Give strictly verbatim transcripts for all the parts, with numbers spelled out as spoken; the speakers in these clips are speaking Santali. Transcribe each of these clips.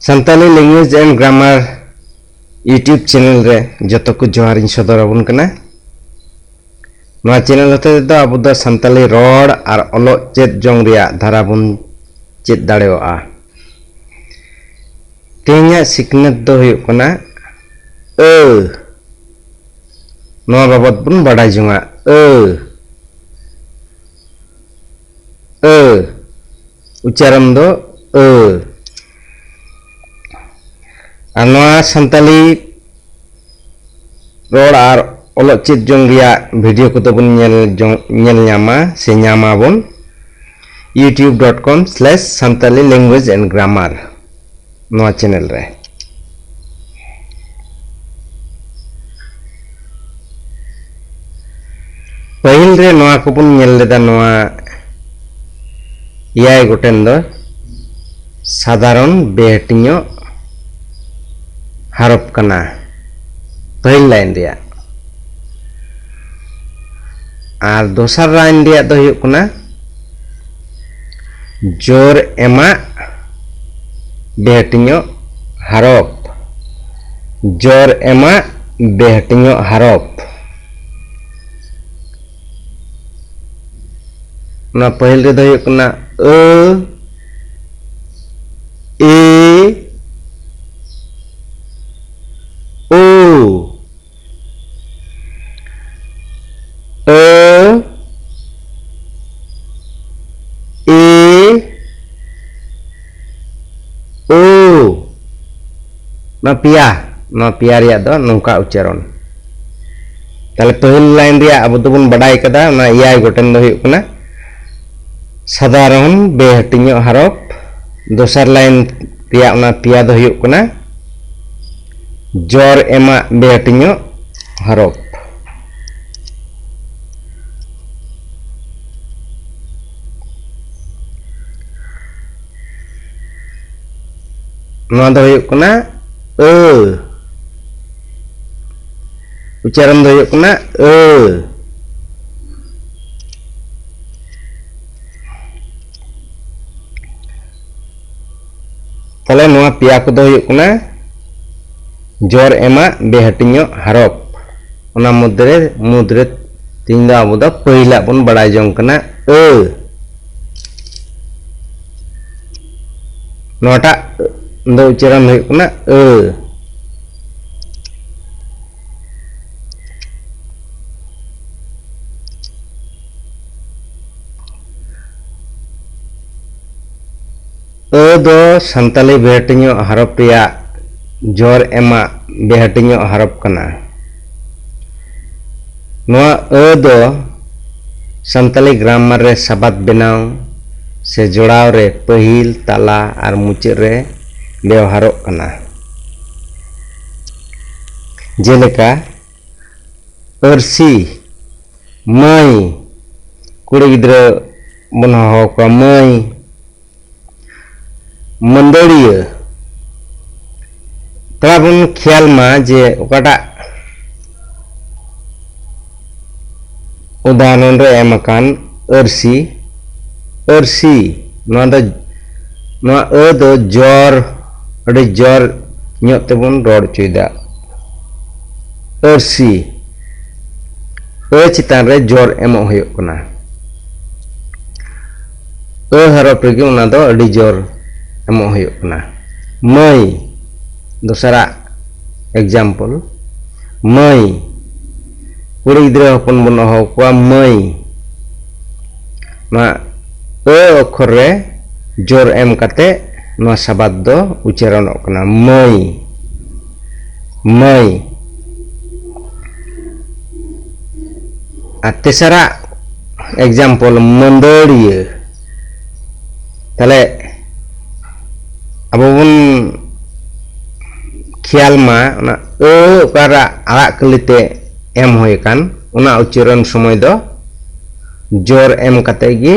Santali Language and Grammar YouTube channel ᱨᱮ ᱡᱚᱛᱚ ᱠᱚ ᱡᱚᱦᱟᱨ ᱤᱧ ᱥᱚᱫᱚᱨ ᱟᱵᱚᱱ ᱠᱟᱱᱟ᱾ ᱱᱚᱣᱟ channel ᱦᱚᱛᱮ ᱛᱮᱫᱚ ᱟᱵᱚ ᱫᱚ ᱥᱟᱱᱛᱟᱞᱤ ᱨᱚᱲ ᱟᱨ ᱚᱞᱚᱜ ᱪᱮᱫ ᱡᱚᱝ ᱨᱮᱭᱟᱜ ᱫᱷᱟᱨᱟ ᱵᱚᱱ ᱪᱮᱫ ᱫᱟᱲᱮᱭᱟᱜᱼᱟ᱾ ᱛᱮᱦᱮᱧᱟᱜ ᱥᱤᱠᱷᱱᱟᱹᱛ ᱫᱚ ᱦᱩᱭᱩᱜ ᱠᱟᱱᱟ ᱟᱹ᱾ ᱱᱚᱣᱟ ᱵᱟᱵᱚᱛ ᱵᱚᱱ ᱵᱟᱰᱟᱭ ᱡᱚᱝᱟ᱾ ᱟᱹ, ᱟᱹ, ᱩᱪᱪᱟᱨᱚᱱ ᱫᱚ ᱟᱹ᱾ ᱟᱨ ᱱᱚᱣᱟ ᱥᱟᱱᱛᱟᱞᱤ ᱨᱚᱲ ᱟᱨ ᱚᱞᱚᱜ ᱪᱮᱫ ᱡᱚᱝ ᱨᱮᱭᱟᱜ video ᱠᱚᱫᱚ ᱵᱚᱱ ᱧᱮᱞ ᱡᱚᱝ, ᱧᱮᱞ ᱧᱟᱢᱟ ᱥᱮ ᱧᱟᱢᱟᱵᱚᱱ youtube dot com slash santali language and grammar ᱱᱚᱣᱟ channel ᱨᱮ᱾ ᱯᱟᱹᱦᱤᱞ ᱨᱮ ᱱᱚᱣᱟ ᱠᱚᱵᱚᱱ ᱧᱮᱞ ᱞᱮᱫᱟ, ᱱᱚᱣᱟ ᱮᱭᱟᱭ ᱜᱚᱴᱮᱱ ᱫᱚ ᱥᱟᱫᱷᱟᱨᱚᱱ ᱵᱮᱦᱟᱹᱴᱤᱧᱚᱜ ᱦᱟᱨᱚᱯ ᱠᱟᱱᱟ ᱯᱟᱹᱦᱤᱞ line ᱨᱮᱭᱟᱜ᱾ ᱟᱨ ᱫᱚᱥᱟᱨ line ᱨᱮᱭᱟᱜ ᱫᱚ ᱦᱩᱭᱩᱜ ᱠᱟᱱᱟ ᱡᱳᱨ ᱮᱢᱟᱜ ᱵᱮᱦᱟᱹᱴᱤᱧᱚᱜ ᱦᱟᱨᱚᱯ, ᱡᱳᱨ ᱮᱢᱟᱜ ᱵᱮᱦᱟᱹᱴᱤᱧᱚᱜ ᱦᱟᱨᱚᱯ᱾ ᱚᱱᱟ ᱯᱟᱹᱦᱤᱞ ᱨᱮᱫᱚ ᱦᱩᱭᱩᱜ ᱠᱟᱱᱟ ᱟᱹ, ᱮ, ᱳ᱾ ᱟᱹ, ᱮ, ᱳ᱾ ᱱᱚᱣᱟ ᱯᱮᱭᱟ, ᱱᱚᱣᱟ ᱯᱮᱭᱟ ᱨᱮᱭᱟᱜ ᱫᱚ ᱱᱚᱝᱠᱟ ᱩᱪᱪᱟᱨᱚᱱ᱾ ᱛᱟᱦᱞᱮ ᱯᱟᱹᱦᱤᱞ line ᱨᱮᱭᱟᱜ ᱟᱵᱚ ᱫᱚᱵᱚᱱ ᱵᱟᱰᱟᱭ ᱠᱟᱫᱟ, ᱚᱱᱟ ᱮᱭᱟᱭ ᱜᱚᱴᱮᱱ ᱫᱚ ᱦᱩᱭᱩᱜ ᱠᱟᱱᱟ ᱥᱟᱫᱷᱟᱨᱚᱱ ᱵᱮᱦᱟᱹᱴᱤᱧᱚᱜ ᱦᱟᱨᱚᱯ, ᱫᱚᱥᱟᱨ line ᱨᱮᱭᱟᱜ ᱚᱱᱟ ᱯᱮᱭᱟ ᱫᱚ ᱦᱩᱭᱩᱜ ᱠᱟᱱᱟ ᱡᱚᱨ ᱮᱢᱟᱜ ᱵᱮᱦᱟᱹᱴᱤᱧᱚᱜ ᱦᱟᱨᱚᱯ᱾ ᱱᱚᱣᱟ ᱫᱚ ᱦᱩᱭᱩᱜ ᱠᱟᱱᱟ ᱟᱹ᱾ ᱩᱪᱪᱟᱨᱚᱱ ᱫᱚ ᱦᱩᱭᱩᱜ ᱠᱟᱱᱟ ᱟᱹ᱾ ᱛᱟᱦᱞᱮ ᱱᱚᱣᱟ ᱯᱮᱭᱟ ᱠᱚᱫᱚ ᱦᱩᱭᱩᱜ ᱠᱟᱱᱟ ᱡᱚᱨ ᱮᱢᱟᱜ ᱵᱮᱦᱟᱹᱴᱤᱧᱚᱜ ᱦᱟᱨᱚᱯ᱾ ᱚᱱᱟ ᱢᱚᱫᱽᱫᱷᱮ ᱨᱮ, ᱢᱩᱫᱽ ᱨᱮ ᱛᱮᱦᱮᱧ ᱫᱚ ᱟᱵᱚ ᱫᱚ ᱯᱟᱹᱦᱤᱞᱟᱜ ᱵᱚᱱ ᱵᱟᱲᱟᱭ ᱡᱚᱝ ᱠᱟᱱᱟ ᱟᱹ᱾ ᱱᱚᱣᱟᱴᱟᱜ ᱫᱚ ᱩᱪᱪᱟᱨᱚᱱ ᱦᱩᱭᱩᱜ ᱠᱟᱱᱟ ᱟᱹ᱾ ᱟᱹ ᱫᱚ ᱥᱟᱱᱛᱟᱞᱤ ᱵᱮᱦᱟᱹᱴᱤᱧᱚᱜ ᱦᱟᱨᱚᱯ ᱨᱮᱭᱟᱜ ᱡᱚᱨ ᱮᱢᱟᱜ ᱵᱮᱦᱟᱹᱴᱤᱧᱚᱜ ᱦᱟᱨᱚᱯ ᱠᱟᱱᱟ᱾ ᱱᱚᱣᱟ ᱟᱹ ᱫᱚ ᱥᱟᱱᱛᱟᱞᱤ ᱜᱨᱟᱢᱟᱨ ᱨᱮ ᱥᱟᱵᱟᱫ ᱵᱮᱱᱟᱣ ᱥᱮ ᱡᱚᱲᱟᱣ ᱨᱮ ᱯᱟᱹᱦᱤᱞ, ᱛᱟᱞᱟ ᱟᱨ ᱢᱩᱪᱟᱹᱫ ᱨᱮ ᱵᱮᱣᱦᱟᱨᱚᱜ ᱠᱟᱱᱟ᱾ ᱡᱮᱞᱮᱠᱟ, ᱟᱹᱨᱥᱤ, ᱢᱟᱹᱭ, ᱠᱩᱲᱤ ᱜᱤᱫᱽᱨᱟᱹ ᱵᱚᱱ ᱦᱚᱦᱚ ᱟᱠᱚᱣᱟ ᱢᱟᱹᱭ᱾ ᱢᱟᱹᱫᱟᱹᱲᱤᱭᱟᱹ᱾ ᱛᱷᱚᱲᱟ ᱵᱚᱱ ᱠᱷᱮᱭᱟᱞ ᱢᱟ ᱡᱮ ᱚᱠᱟᱴᱟᱜ ᱩᱫᱟᱦᱚᱨᱚᱱ ᱨᱮ ᱮᱢ ᱟᱠᱟᱱ ᱟᱹᱨᱥᱤ, ᱟᱹᱨᱥᱤ, ᱱᱚᱣᱟ ᱫᱚ, ᱱᱚᱣᱟ ᱟᱹ ᱫᱚ ᱡᱚᱨ, ᱟᱹᱰᱤ ᱡᱚᱨ ᱧᱚᱜ ᱛᱮᱵᱚᱱ ᱨᱚᱲ ᱦᱚᱪᱚᱭᱮᱫᱟ᱾ ᱟᱹᱨᱥᱤ, ᱟᱹ ᱪᱮᱛᱟᱱ ᱨᱮ ᱡᱚᱨ ᱮᱢᱚᱜ ᱦᱩᱭᱩᱜ ᱠᱟᱱᱟ᱾ ᱟᱹ ᱦᱚᱨᱚᱯ ᱨᱮᱜᱮ ᱚᱱᱟ ᱫᱚ ᱟᱹᱰᱤ ᱡᱳᱨ ᱮᱢᱚᱜ ᱦᱩᱭᱩᱜ ᱠᱟᱱᱟ᱾ ᱢᱟᱹᱭ, ᱫᱚᱥᱟᱨᱟᱜ example, ᱢᱟᱹᱭ, ᱠᱩᱲᱤ ᱜᱤᱫᱽᱨᱟᱹ ᱦᱚᱯᱚᱱ ᱵᱚᱱ ᱦᱚᱦᱚ ᱠᱚᱣᱟ ᱢᱟᱹᱭ᱾ ᱱᱚᱣᱟ ᱟᱹ ᱚᱠᱠᱷᱚᱨ ᱨᱮ ᱡᱳᱨ ᱮᱢ ᱠᱟᱛᱮ ᱱᱚᱣᱟ ᱥᱟᱵᱟᱫ ᱫᱚ ᱩᱪᱪᱟᱨᱚᱱᱚᱜ ᱠᱟᱱᱟ, ᱢᱟᱹᱭ, ᱢᱟᱹᱭ᱾ ᱟᱨ ᱛᱮᱥᱟᱨᱟᱜ example, ᱢᱟᱹᱫᱟᱹᱲᱤᱭᱟᱹ᱾ ᱛᱟᱦᱞᱮ ᱟᱵᱚ ᱵᱚᱱ ᱠᱷᱮᱭᱟᱞ ᱢᱟ, ᱚᱱᱟ ᱟᱹ ᱚᱠᱟᱨᱮ ᱟᱲᱟᱜ ᱠᱟᱹᱞᱤ ᱛᱮ ᱮᱢ ᱦᱩᱭ ᱟᱠᱟᱱ, ᱚᱱᱟ ᱩᱪᱪᱟᱨᱚᱱ ᱥᱚᱢᱚᱭ ᱫᱚ ᱡᱳᱨ ᱮᱢ ᱠᱟᱛᱮ ᱜᱮ,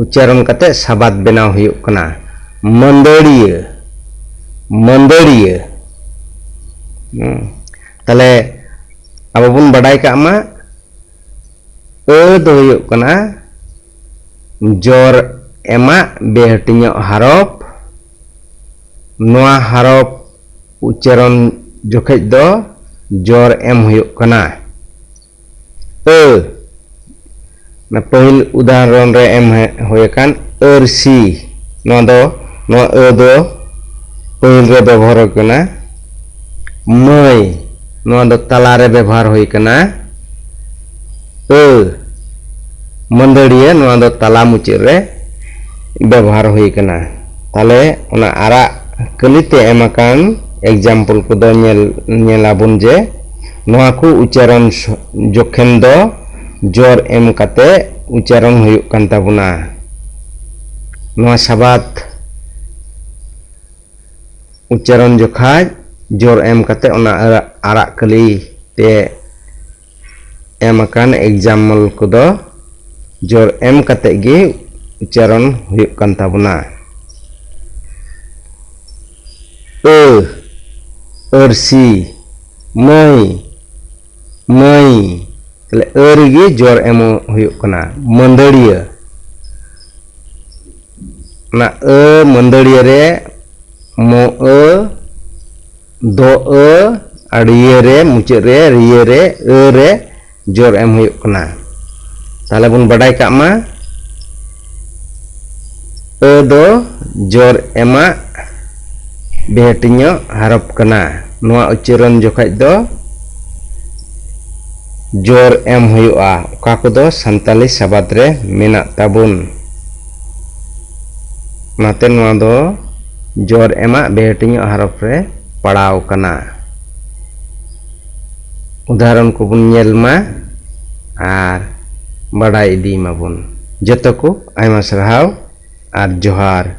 ᱩᱪᱪᱟᱨᱚᱱ ᱠᱟᱛᱮ ᱥᱟᱵᱟᱫ ᱵᱮᱱᱟᱣ ᱦᱩᱭᱩᱜ ᱠᱟᱱᱟ, ᱢᱟᱹᱫᱟᱹᱲᱤᱭᱟᱹ, ᱢᱟᱹᱫᱟᱹᱲᱤᱭᱟᱹ᱾ ᱦᱩᱸ᱾ ᱛᱟᱦᱞᱮ ᱟᱵᱚ ᱵᱚᱱ ᱵᱟᱰᱟᱭ ᱠᱟᱜ ᱢᱟ, ᱟᱹ ᱫᱚ ᱦᱩᱭᱩᱜ ᱠᱟᱱᱟ ᱡᱚᱨ ᱮᱢᱟᱜ ᱵᱮᱦᱟᱹᱴᱤᱧᱚᱜ ᱦᱟᱨᱚᱯ, ᱱᱚᱣᱟ ᱦᱟᱨᱚᱯ ᱩᱪᱪᱟᱨᱚᱱ ᱡᱚᱠᱷᱮᱡ ᱫᱚ ᱡᱚᱨ ᱮᱢ ᱦᱩᱭᱩᱜ ᱠᱟᱱᱟ᱾ ᱟᱹ, ᱚᱱᱟ ᱯᱟᱹᱦᱤᱞ ᱩᱫᱟᱦᱚᱨᱚᱱ ᱨᱮ ᱮᱢ ᱦᱮ-, ᱦᱩᱭ ᱟᱠᱟᱱ ᱟᱹᱨᱥᱤ, ᱱᱚᱣᱟ ᱫᱚ, ᱱᱚᱣᱟ ᱟᱹ ᱫᱚ ᱯᱟᱹᱦᱤᱞ ᱨᱮ ᱵᱮᱵᱚᱦᱟᱨ ᱦᱩᱭᱩᱜ ᱠᱟᱱᱟ᱾ ᱢᱟᱹᱭ, ᱱᱚᱣᱟ ᱫᱚ ᱛᱟᱞᱟ ᱨᱮ ᱵᱮᱵᱚᱦᱟᱨ ᱦᱩᱭ ᱟᱠᱟᱱᱟ᱾ ᱟᱹ, ᱢᱟᱹᱫᱟᱹᱲᱤᱭᱟᱹ, ᱱᱚᱣᱟ ᱫᱚ ᱛᱟᱞᱟ ᱢᱩᱪᱟᱹᱫ ᱨᱮ ᱵᱮᱵᱚᱦᱟᱨ ᱦᱩᱭ ᱟᱠᱟᱱᱟ᱾ ᱛᱟᱦᱞᱮ ᱚᱱᱟ ᱟᱨᱟᱜ ᱠᱟᱹᱞᱤ ᱛᱮ ᱮᱢ ᱟᱠᱟᱱ example ᱠᱚᱫᱚ ᱧᱮᱞ, ᱧᱮᱞ ᱟᱵᱚᱱ ᱡᱮ ᱱᱚᱣᱟ ᱠᱚ ᱩᱪᱪᱟᱨᱚᱱ ᱥᱚ-, ᱡᱚᱠᱷᱮᱱ ᱫᱚ ᱡᱚᱨ ᱮᱢ ᱠᱟᱛᱮ ᱩᱪᱪᱟᱨᱚᱱ ᱦᱩᱭᱩᱜ ᱠᱟᱱ ᱛᱟᱵᱚᱱᱟ᱾ ᱱᱚᱣᱟ ᱥᱟᱵᱟᱫ ᱩᱪᱪᱟᱨᱚᱱ ᱡᱚᱠᱷᱟᱡ ᱡᱚᱨ ᱮᱢ ᱠᱟᱛᱮ ᱚᱱᱟ ᱟᱨᱟᱜ, ᱟᱨᱟᱜ ᱠᱟᱹᱞᱤ ᱛᱮ ᱮᱢ ᱟᱠᱟᱱ example ᱠᱚᱫᱚ ᱡᱚᱨ ᱮᱢ ᱠᱟᱛᱮ ᱜᱮ ᱩᱪᱪᱟᱨᱚᱱ ᱦᱩᱭᱩᱜ ᱠᱟᱱ ᱛᱟᱵᱚᱱᱟ᱾ ᱟᱹ, ᱟᱹᱨᱥᱤ, ᱢᱟᱹᱭ, ᱢᱟᱹᱭ, ᱛᱟᱦᱞᱮ ᱟᱹ ᱨᱮᱜᱮ ᱡᱚᱨ ᱮᱢᱚᱜ ᱦᱩᱭᱩᱜ ᱠᱟᱱᱟ᱾ ᱢᱟᱹᱫᱟᱹᱲᱤᱭᱟᱹ, ᱚᱱᱟ ᱟᱹ ᱢᱟᱹᱫᱟᱹᱲᱤᱭᱟᱹ ᱨᱮ ᱢᱚ ᱟᱹ, ᱫᱚ ᱟᱹ, ᱟᱹᱲᱤᱭᱟᱹ ᱨᱮ, ᱢᱩᱪᱟᱹᱫ ᱨᱮ, ᱨᱤᱭᱟᱹ ᱨᱮ, ᱟᱹ ᱨᱮ ᱡᱚᱨ ᱮᱢ ᱦᱩᱭᱩᱜ ᱠᱟᱱᱟ᱾ ᱛᱟᱦᱞᱮ ᱵᱚᱱ ᱵᱟᱰᱟᱭ ᱠᱟᱜ ᱢᱟ, ᱟᱹ ᱫᱚ ᱡᱚᱨ ᱮᱢᱟᱜ ᱵᱮᱦᱟᱹᱴᱤᱧᱚᱜ ᱦᱟᱨᱚᱯ ᱠᱟᱱᱟ᱾ ᱱᱚᱣᱟ ᱩᱪᱪᱟᱨᱚᱱ ᱡᱚᱠᱷᱟᱡ ᱫᱚ ᱡᱚᱨ ᱮᱢ ᱦᱩᱭᱩᱜᱼᱟ, ᱚᱠᱟ ᱠᱚᱫᱚ ᱥᱟᱱᱛᱟᱞᱤ ᱥᱟᱵᱟᱫ ᱨᱮ ᱢᱮᱱᱟᱜ ᱛᱟᱵᱚᱱ᱾ ᱚᱱᱟᱛᱮ ᱱᱚᱣᱟ ᱫᱚ ᱡᱚᱨ ᱮᱢᱟᱜ ᱵᱮᱦᱟᱹᱴᱤᱧᱚᱜ ᱦᱟᱨᱚᱯ ᱨᱮ ᱯᱟᱲᱟᱣ ᱠᱟᱱᱟ᱾ ᱩᱫᱟᱦᱚᱨᱚᱱ ᱠᱚᱵᱚᱱ ᱧᱮᱞ ᱢᱟ ᱟᱨ ᱵᱟᱰᱟᱭ ᱤᱫᱤ ᱢᱟᱵᱚᱱ᱾ ᱡᱚᱛᱚ ᱠᱚ ᱟᱭᱢᱟ ᱥᱟᱨᱦᱟᱣ ᱟᱨ ᱡᱚᱦᱟᱨ᱾